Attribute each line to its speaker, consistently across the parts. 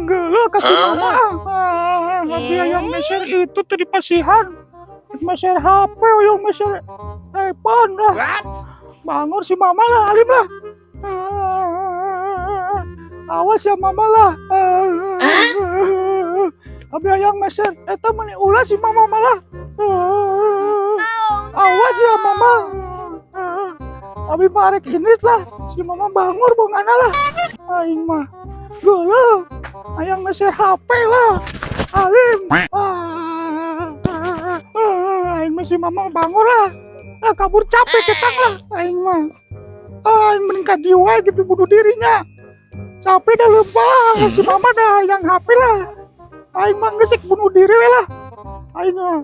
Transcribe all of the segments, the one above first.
Speaker 1: Geuleuh ka si mama ah. Ah, abi hayang meser itu teh dipasihan. Meser HP, hoyong meser iPhone lah. Bangor si mama lah, alim lah. Ah, awas ya mama lah. Ah, abi hayang meser eta meni ulah si mama malah. Ah, awas ya mama. Ah, abi mah arek ini lah. Si mama bangor bongana lah. Aing mah geuleuh. Hayang meser HP lah. Alim. Ah, ah, ah, aing mah si mama bangor lah. Ah, kabur capek ketang lah aing mah. Ah, aing mending ka dieu wae gitu bunuh dirinya. Capek dah lebah si mama dah yang HP lah. Aing mah geus bunuh diri we lah. Aing mah.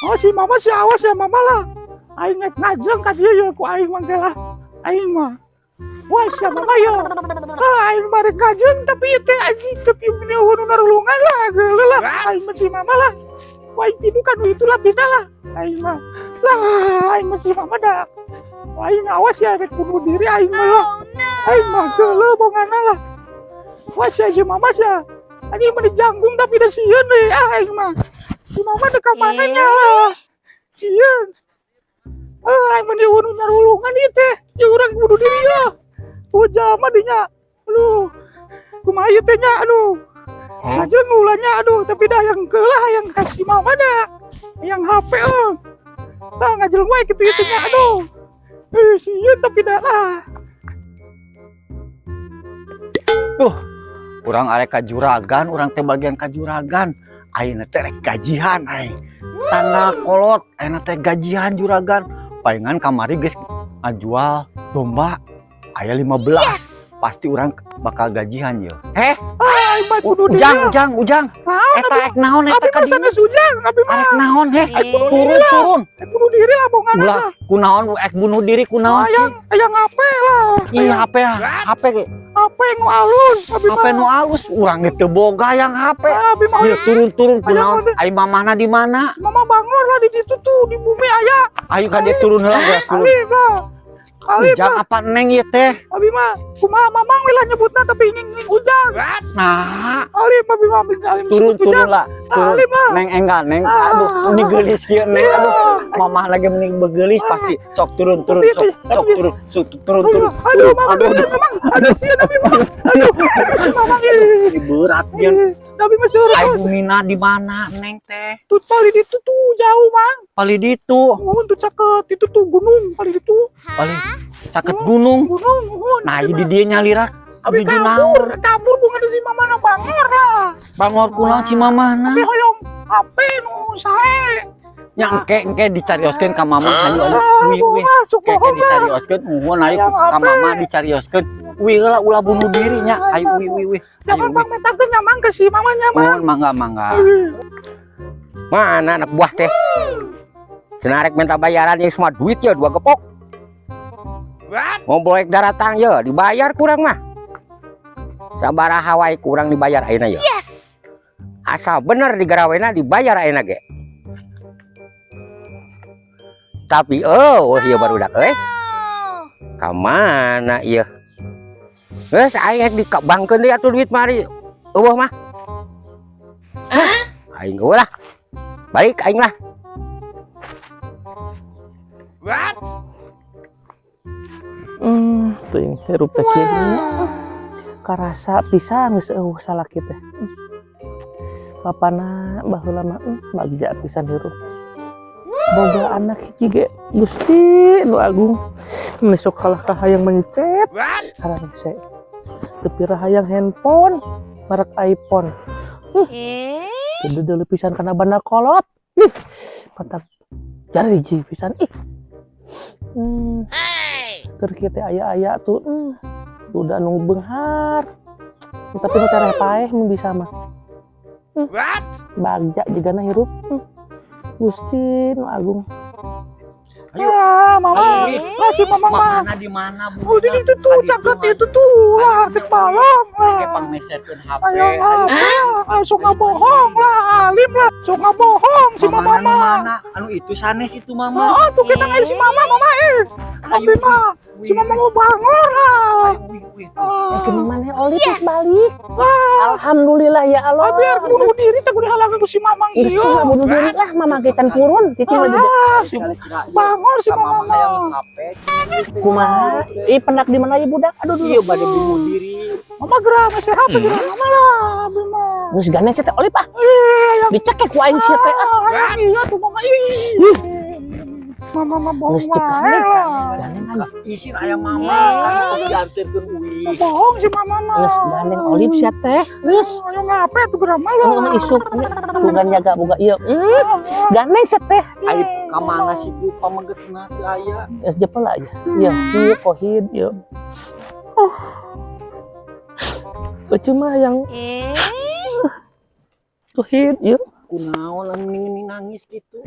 Speaker 1: Oh, si mama si awas ya mama lah. Aing rek ngajeng ka dieu ya ku aing mah ge lah. Aing mah. Wah, si mama ya. Ah, aing mah rek ngajeng tapi ieu teh anjing tapi ini euweuh nu narulungan lah geuleuh lah. Aing mah si mama lah. Wah, aing tidur kan itu lah pindah lah. Aing mah. Lah, aing mah si mama dah. Wah, aing awas ya rek bunuh diri aing mah lah. Aing mah geuleuh bongana lah. Wah, si si mama sih. Anjing mah dijanggung tapi dah sieun deh. Ah, aing mah. Si mama deh ka mana nya lah. Sieun. Ah, aing mah euweuh nu nyarulungan ieu teh. Ya urang bunuh diri ya. Oh, jalma dinya. Aduh. Kumaha ieu teh nya aduh. Ngajeng ulahnya aduh, tapi dah yang kelah yang kasih mama dah. Yang HP oh. Nah, ngajeng wae kitu ieu teh nya aduh. Eh, sieun tapi dah lah.
Speaker 2: Duh, urang arek ka juragan, urang teh bagian ka juragan. Ayeuna teh rek gajihan aing. Tanda kolot, ayeuna teh gajihan juragan. Palingan kamari geus ngajual domba aya 15. Pasti urang bakal gajihan ye. Eh,
Speaker 1: Ah, aing mah bunuh diri.
Speaker 2: Ujang, Ujang, Ujang.
Speaker 1: Naon?
Speaker 2: Eta ek naon eta
Speaker 1: Abi
Speaker 2: ka
Speaker 1: mah
Speaker 2: dieu?
Speaker 1: Sanes Ujang, abi mah.
Speaker 2: Arek naon heh?
Speaker 1: Bunuh
Speaker 2: Turun,
Speaker 1: diri lah.
Speaker 2: Turun.
Speaker 1: Eh, bunuh diri lah bongana
Speaker 2: Ulah,
Speaker 1: lah.
Speaker 2: Kunaon ek bunuh diri kunaon?
Speaker 1: Hayang hayang HP lah.
Speaker 2: Iya, HP HP ge.
Speaker 1: HP nu alus abi
Speaker 2: HP
Speaker 1: mah.
Speaker 2: Nu alus, urang ge teu boga yang HP.
Speaker 1: Ah, abi mah.
Speaker 2: Ieu turun-turun kunaon?
Speaker 1: Hayang.
Speaker 2: Ai mamahna di mana?
Speaker 1: Mama bangor lah di ditu tuh di bumi aya.
Speaker 2: Ayo ka dieu turun heula geus turun.
Speaker 1: Alim lah. Alim
Speaker 2: Ujang
Speaker 1: lah.
Speaker 2: apa neng ieu teh?
Speaker 1: Abi mah kumaha mamang we lah nyebutna tapi ingin ingin Ujang.
Speaker 2: Nah,
Speaker 1: Alim abi mah alim
Speaker 2: turun
Speaker 1: sebut
Speaker 2: turun
Speaker 1: Ujang.
Speaker 2: lah. Turun.
Speaker 1: Alim lah.
Speaker 2: Neng enggak neng. Aduh, ini geulis kieu neng. Aduh, mamah lagi mending begelis pasti. Sok turun turun sok sok turun sok turun turun.
Speaker 1: Aduh, mama,
Speaker 2: Aduh,
Speaker 1: aduh, mamang. Aduh, sieun abi mah. Aduh, aduh, si mamang ih.
Speaker 2: Ini berat kieu.
Speaker 1: Abi mah seueur.
Speaker 2: Ai bumina di mana neng teh?
Speaker 1: Tuh paling itu tuh jauh, Mang.
Speaker 2: Paling ditu.
Speaker 1: Muhun tuh caket itu tuh gunung paling itu.
Speaker 2: Paling caket gunung.
Speaker 1: Gunung, muhun.
Speaker 2: Nah, di dieu nyalira.
Speaker 1: Abi
Speaker 2: Abi di
Speaker 1: kabur,
Speaker 2: naon?
Speaker 1: Kabur bunga si mama na bangor lah.
Speaker 2: Bangor kunaon si mamahna?
Speaker 1: Abi hoyong HP nu sae.
Speaker 2: Nya engke engke dicarioskeun ka mama hayu ayo
Speaker 1: Ah,
Speaker 2: wih wih.
Speaker 1: bunga, sok
Speaker 2: Engke engke
Speaker 1: bohong lah.
Speaker 2: dicarioskeun muhun ayo
Speaker 1: Hayang
Speaker 2: ka
Speaker 1: HP.
Speaker 2: mama dicarioskeun. Wih lah ulah bunuh diri nya. Ayo wih wih wih. Ayo
Speaker 1: Jangan
Speaker 2: wih.
Speaker 1: bang metakeun nya mang ke si mamanya mang.
Speaker 2: Muhun mangga mangga.
Speaker 3: Mana anak buah teh? Senarek minta bayaran yang semua duit ya dua gepok. Mau boleh daratang ya dibayar kurang mah. Sabaraha wae kurang dibayar ayeuna ya. Asal bener digarawena dibayar ayeuna ge. Tapi oh iya barudak euy. Ka mana ieu? Geus aing di bangkeun deui atuh duit mari. Euweuh mah. Aing euweuh lah. Balik aing lah.
Speaker 4: What?
Speaker 5: Teuing hirup teh kieu nya. Karasa pisan geus euweuh salaki teh. Bapana baheula mah bagja pisan hirup. Boga anak hiji ge Gusti nu agung. Mun sok kalah ka hayang mencet.
Speaker 4: What?
Speaker 5: Kararese. Teu pira hayang handphone merek iPhone.
Speaker 6: Eh?
Speaker 5: Teu deuleu pisan kana banda kolot. Ih, mantap. Jari hiji pisan ih. Keur kieu teh aya-aya tuh udah nu beunghar. Tapi nu tereh paeh mun bisa mah.
Speaker 4: What?
Speaker 5: Bagja jigana hirup. Gusti nu agung.
Speaker 2: Ayo.
Speaker 1: Ya, mama.
Speaker 2: Ayo.
Speaker 1: Lah si mamang mah.
Speaker 2: Mamana di mana bu?
Speaker 1: Oh, jadi itu tuh caket itu tuh lah tek balong lah.
Speaker 2: Kayak pangmeserkeun HP.
Speaker 1: Ayo lah, sok bohong lah, alim lah, sok bohong si mama
Speaker 2: Mamana
Speaker 1: mah.
Speaker 2: Mana? Anu itu sanes itu mama.
Speaker 1: Oh, tuh kita ngai si mama, mama eh. Abi mah Si mama mau bangor ah.
Speaker 5: Eh, ke mana Oli terus balik. Alhamdulillah ya Allah.
Speaker 1: Ah, biar bunuh diri teh kudu halangan ku si mamang
Speaker 5: Geus
Speaker 1: ieu.
Speaker 5: mah bunuh diri lah, mama ge can purun. Cicing lagi.
Speaker 1: Ah, si bangor si mama mah.
Speaker 5: Kumaha? Ih, pendak di mana ya budak? Aduh,
Speaker 2: Iya,
Speaker 5: duh.
Speaker 2: bade bunuh diri.
Speaker 1: Mama gerah masih HP gerah mama lah, abi mah.
Speaker 5: Geus gandeng sia teh Oli ah. Dicekek ku aing sia teh ah.
Speaker 1: Ah, iya tuh mama ih. Mama mah bohong
Speaker 5: Geus cek
Speaker 1: wae
Speaker 5: gandeng.
Speaker 1: lah.
Speaker 5: Gandeng aing.
Speaker 2: Isin aya mama kan tos dianterkeun uih.
Speaker 1: Bohong si mama mah.
Speaker 5: Geus gandeng Olip sia teh. Geus.
Speaker 1: Ayo ngape tuh gerah mah lah.
Speaker 5: Heeh, isuk bukan jaga boga ieu. Gandeng sia teh.
Speaker 2: Ai ka mana sih bu pamegetna teu aya.
Speaker 5: Geus jepel aja. Ieu, ieu kohid ieu. Oh. Cuma yang kohid ieu.
Speaker 2: Kunaon lamun mending nangis gitu.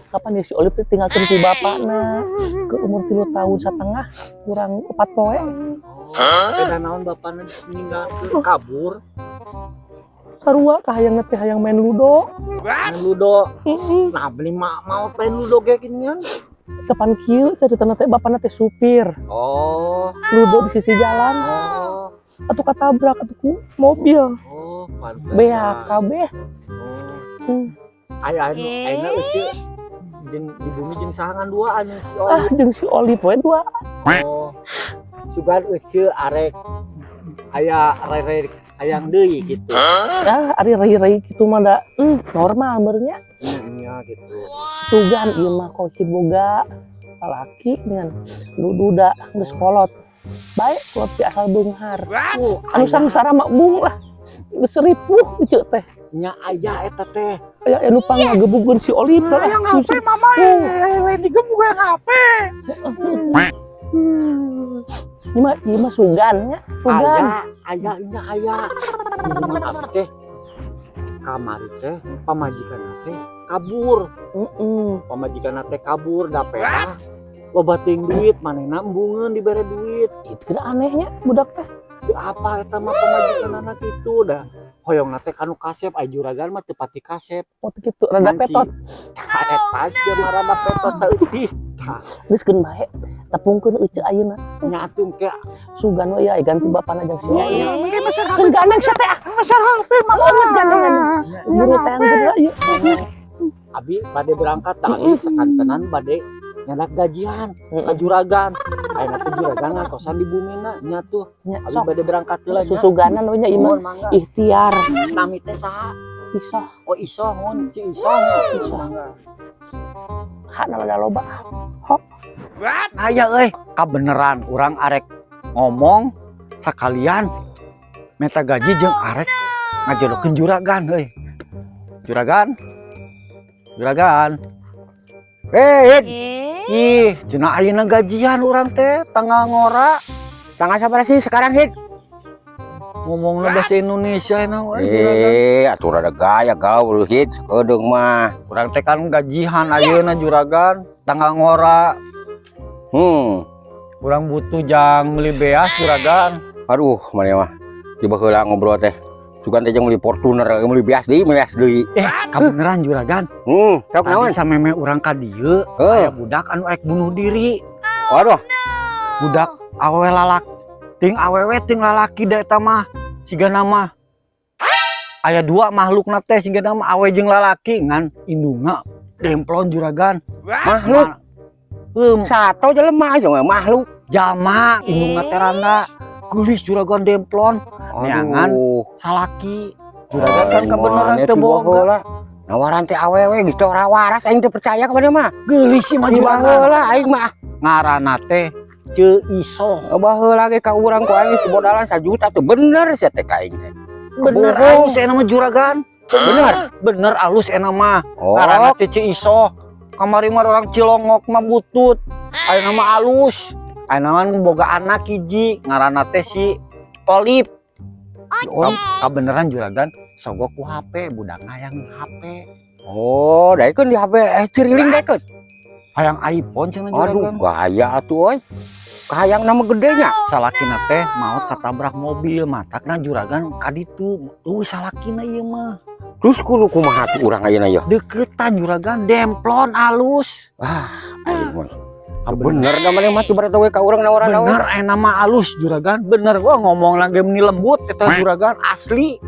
Speaker 5: Kapan ya si Olip teh tinggalkeun ku bapakna ke umur 3 tahun setengah kurang 4 poe.
Speaker 2: Oh, beda naon bapakna ninggalkeun kabur.
Speaker 5: Sarua kahayang teh hayang main ludo.
Speaker 2: Main ludo.
Speaker 5: Heeh.
Speaker 2: Nah, beli mau main ludo ge ginian.
Speaker 5: Kapan kieu caritana teh, bapakna teh supir
Speaker 2: Oh,
Speaker 5: ludo di sisi jalan
Speaker 2: oh,
Speaker 5: atau katabrak atau ku mobil
Speaker 2: oh, pantesan.
Speaker 5: beak kabeh.
Speaker 2: Oh.
Speaker 5: Hmm.
Speaker 2: Aya anu ayeuna euceu jeung di bumi jeung saha duaan si
Speaker 5: Ah,
Speaker 2: Oli?
Speaker 5: jeung si Oli poe dua.
Speaker 2: Oh. Sugan euceu arek aya rere hayang deui gitu.
Speaker 5: Ah, ari rai-rai kitu mah da normal bernya.
Speaker 2: Nya gitu.
Speaker 5: Sugan ieu mah koki boga lalaki dengan duda geus kolot baik kolot ti asal beunghar anu sangsara mah bung lah, geus ripuh eceu teh.
Speaker 2: Nya aya eta teh.
Speaker 5: Aya anu pangagebugeun si Oli teh lah.
Speaker 1: Ayo ngape mama ya, lain digebuk yang ngape.
Speaker 5: Ieu mah sugan nya, sugan.
Speaker 2: Aya, aya nya aya. Hubungan abi teh kamari teh pamajikan teh kabur. Pamajikan teh kabur da pedah loba teuing duit, manehna embungeun dibere duit.
Speaker 5: Itu kira anehnya budak teh.
Speaker 2: Teu apa eta mah pamajikan anak itu dah. Hoyongna teh kanu kasep, ai juragan mah teu pati kasep.
Speaker 5: Oh, kitu rada
Speaker 2: Ngan si-
Speaker 5: petot.
Speaker 2: Eta sia mah rada petot saeutik.
Speaker 5: Geus keun bae. Tepungkeun eceu ayeuna.
Speaker 2: Nya atuh ke.
Speaker 5: Sugan we ya ganti bapana jeung si Oli.
Speaker 1: Ini meser HP,
Speaker 5: Geus gandeng sia teh ah.
Speaker 1: meser HP mama.
Speaker 5: Oh, geus gandeng gandeng. Buru teh geus ieu.
Speaker 2: Abi bade berangkat tah, abi sakantenan bade nyandak gajian ka juragan. Ayeuna teh juragan ngantosan di bumina nya tuh.
Speaker 5: Nya
Speaker 2: Abi
Speaker 5: sok
Speaker 2: bade berangkat heula nya.
Speaker 5: susuganan we nya ieu mah.
Speaker 2: Nuhun, mangga.
Speaker 5: Ikhtiar.
Speaker 2: Nami teh saha?
Speaker 5: Isoh.
Speaker 2: Oh, Isoh, mun Ci Isoh nya.
Speaker 5: Isoh.
Speaker 2: Mangga.
Speaker 5: Hakna rada loba.
Speaker 2: Aya euy, kabeneran urang arek ngomong sakalian minta gaji jeung arek ngajodohkeun juragan euy. Juragan. Juragan.
Speaker 3: Eh,
Speaker 2: Ih, cenah ayeuna gajian urang teh tanggal ngora.
Speaker 3: Tanggal sabar sih sekarang, Hid?
Speaker 2: Ngomongna bahasa Indonesia enak we juragan.
Speaker 3: Eh, atuh rada gaya gaul, Hid, sakedeung mah.
Speaker 2: Urang teh kan gajian ayeuna juragan, tanggal ngora. Urang butuh jang meuli beas juragan.
Speaker 3: Aduh, mana mah. Tiba heula ngobrol teh. Sugan teh jeung meuli Fortuner, meuli beas deui, meuli beas deui.
Speaker 2: Eh, kabeneran juragan.
Speaker 3: Sok naon?
Speaker 2: Tadi sameme urang ka dieu,
Speaker 3: Heuh.
Speaker 2: aya budak anu arek bunuh diri.
Speaker 3: Waduh,
Speaker 2: Budak awewe lalak ting awewe ting lalaki da eta mah sigana mah aya dua makhluk teh sigana mah awe jeung lalaki ngan indungna demplon juragan.
Speaker 3: Makhluk.
Speaker 2: Heuh.
Speaker 3: Satu jelema aja mah makhluk.
Speaker 2: Jama indungna teh randa geulis juragan, demplon neangan
Speaker 3: Aduh.
Speaker 2: salaki juragan kan kebenaran teu bohong.
Speaker 3: Baheula. Nawaran teh awewe geus teh ora waras, aing teu percaya ka maneh mah.
Speaker 2: Geulis sih mah
Speaker 3: Di
Speaker 2: juragan.
Speaker 3: baheula aing mah.
Speaker 2: Ngaranna teh Ceu Isoh.
Speaker 3: Baheula ge ka urang ku aing modalan 1 juta tuh bener sia teh ka aing teh.
Speaker 2: Bener.
Speaker 3: Bohong.
Speaker 2: Alus eta mah juragan.
Speaker 3: Bener.
Speaker 2: Bener, alus eta mah.
Speaker 3: Oh,
Speaker 2: ngaranna teh Ceu Isoh. Kamari mah orang Cilongok mah butut, ayeuna mah alus, ayeuna mah boga anak hiji ngaranna teh si Olip. Oke. Kabeneran juragan, sogok ku HP budak hayang HP.
Speaker 3: Oh, daekeun di HP eh ciriling daekeun.
Speaker 2: Hayang iPhone cenah
Speaker 3: Aduh,
Speaker 2: juragan.
Speaker 3: gaya atuh euy. Kahayang nama gedenya.
Speaker 2: Salakina teh maot katabrak mobil, matakna juragan kaditu euy salakina ieu mah.
Speaker 3: Terus kudu kumaha tuh urang ayeuna ya?
Speaker 2: Deketan juragan, demplon alus.
Speaker 3: Ah, aing mah. Bener da maneh mah tuh we ka urang nawaran.
Speaker 2: Bener enak mah alus, juragan, bener gua ngomong lagi meni lembut eta juragan asli.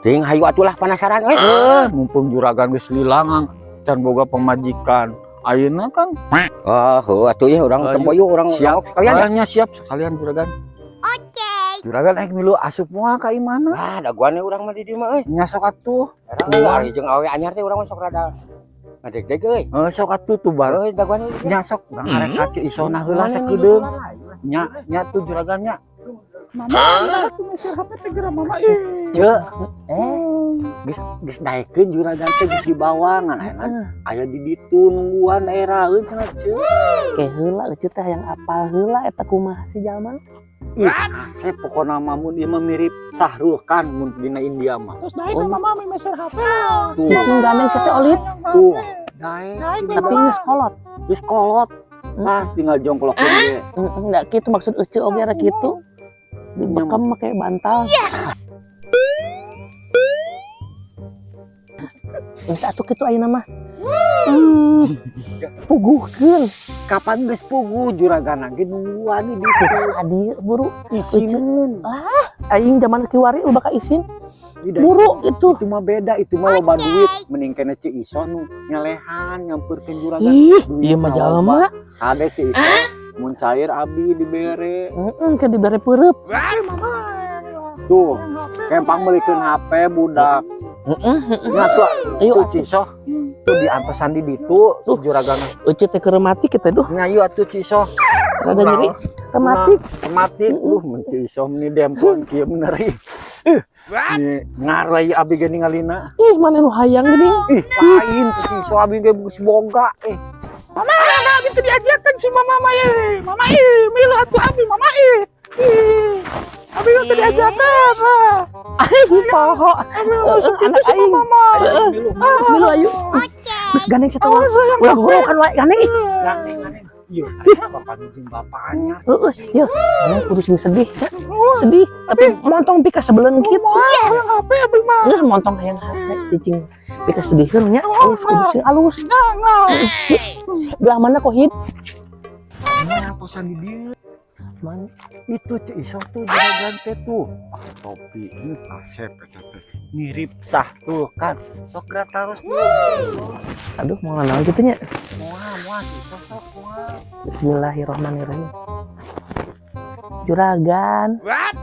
Speaker 3: Ting hayu atulah, penasaran euy.
Speaker 2: Eh, mumpung juragan geus lilangang can boga pamajikan ayeuna kan.
Speaker 3: Oh, heuh atuh ya urang
Speaker 2: Ayo.
Speaker 3: tempo yuk urang
Speaker 2: Siap.
Speaker 3: sekalian ya.
Speaker 2: Orangnya siap sekalian, juragan.
Speaker 6: Oke.
Speaker 2: Juragan eh milu asup moal ka imahna?
Speaker 3: Ah, daguan urang mah di dieu mah euy.
Speaker 2: Nya sok atuh.
Speaker 3: Ari jeung awe anyar teh urang mah sok rada ngadeg-deg euy.
Speaker 2: Eh, sok atuh tuh baru.
Speaker 3: Euy, daguan euy.
Speaker 2: Nya sok, urang arek ka Ceu Isona heula sakedeung. Nya nya tuh juragan nya.
Speaker 1: Mama, aku meser HP teh geura mama ih.
Speaker 2: Ceu,
Speaker 5: Eh,
Speaker 2: geus geus daekeun juragan teh geus dibawa ngan ayeuna aya di ditu nungguan daeraheun cenah, Ceu.
Speaker 5: Ke heula lucu teh yang apal heula eta kumaha si jalma.
Speaker 2: Ih, kasep pokona mah mun ieu mah mirip Shahrukh Khan mun dina India mah.
Speaker 1: Terus naik mama meser HP.
Speaker 2: Tuh,
Speaker 5: Cicing gandeng si teh olit,
Speaker 2: tuh. Daek
Speaker 1: Naik
Speaker 5: tapi geus kolot.
Speaker 2: Geus kolot. Pas tinggal jongklokeun ge.
Speaker 5: Heeh, enggak kitu maksud ece oge rek kitu. Dibekam make bantal.
Speaker 6: Yes.
Speaker 5: Geus atuh kitu ayeuna mah. Puguhkeun.
Speaker 2: Kapan geus puguh, juragan ge nungguan di ditu.
Speaker 5: Ka dieu buru.
Speaker 2: Isineun.
Speaker 5: Aing zaman kiwari udah bakal isin.
Speaker 2: Ih,
Speaker 5: Buru itu.
Speaker 2: Itu mah beda, itu mah loba duit. Mending kene Ceu Iso nu nyelehan nyamperkeun juragan.
Speaker 5: Ih,
Speaker 2: Duit
Speaker 5: ieu mah
Speaker 2: loba.
Speaker 5: jalma.
Speaker 2: Kade Ceu Iso mun cair abi dibere.
Speaker 5: Heeh, ke dibere peureub.
Speaker 1: Mama.
Speaker 2: Tuh, kempang meulikeun HP budak.
Speaker 5: Heeh.
Speaker 2: Nya tuh,
Speaker 5: Ayo
Speaker 2: tuh Ceu Iso. Tuh di antosan di ditu tuh juragan.
Speaker 5: Ece teh keur mati kita duh,
Speaker 2: Nya ieu atuh Ceu Iso.
Speaker 5: Rada nyeri. Rematik.
Speaker 2: Rematik. Mun Ceu Iso meni demplon kieu bener ih. Ih, ngarai abi ge ningalina.
Speaker 5: Ih, mana nu hayang geuning.
Speaker 2: Ih, lain Ceu Iso, abi ge geus boga eh.
Speaker 1: Mama, abi teh diajarkan si mama mah ye. Mama ih, milu atuh abi mama ih. Ih. Abi teh diajarkan. Ah.
Speaker 5: Aing poho.
Speaker 1: Abi masuk
Speaker 5: Heeh,
Speaker 1: itu
Speaker 5: anak
Speaker 1: si
Speaker 5: aing.
Speaker 1: mama.
Speaker 5: Heeh.
Speaker 2: Milu.
Speaker 5: Geus milu ayo.
Speaker 6: Oke.
Speaker 5: Geus gandeng si
Speaker 1: Awas sayang.
Speaker 5: Ulah gorokan wae gandeng ih.
Speaker 2: Gandeng gandeng. Iya, bapak jeung bapaknya.
Speaker 5: Heeh, ya. Mana kudu sing sedih. Ya. Sedih, tapi montong pika sebelen kitu.
Speaker 1: Yes. Hayang HP abi mah.
Speaker 5: Geus montong hayang HP cicing pika sedihkeun nya. Alus kudu sing alus.
Speaker 1: Nah,
Speaker 5: Belah mana kok hid?
Speaker 2: Ini antosan di dieu.
Speaker 5: Mana?
Speaker 2: Itu Ceu Iso tuh juragan teh tuh. Ah, topi ini kasep eta teh. Mirip sah tuh kan. Sok geura taros.
Speaker 5: Aduh, mau naon kitu nya?
Speaker 2: Moal moal Ceu Iso sok moal.
Speaker 5: Bismillahirrahmanirrahim. Juragan.
Speaker 4: What?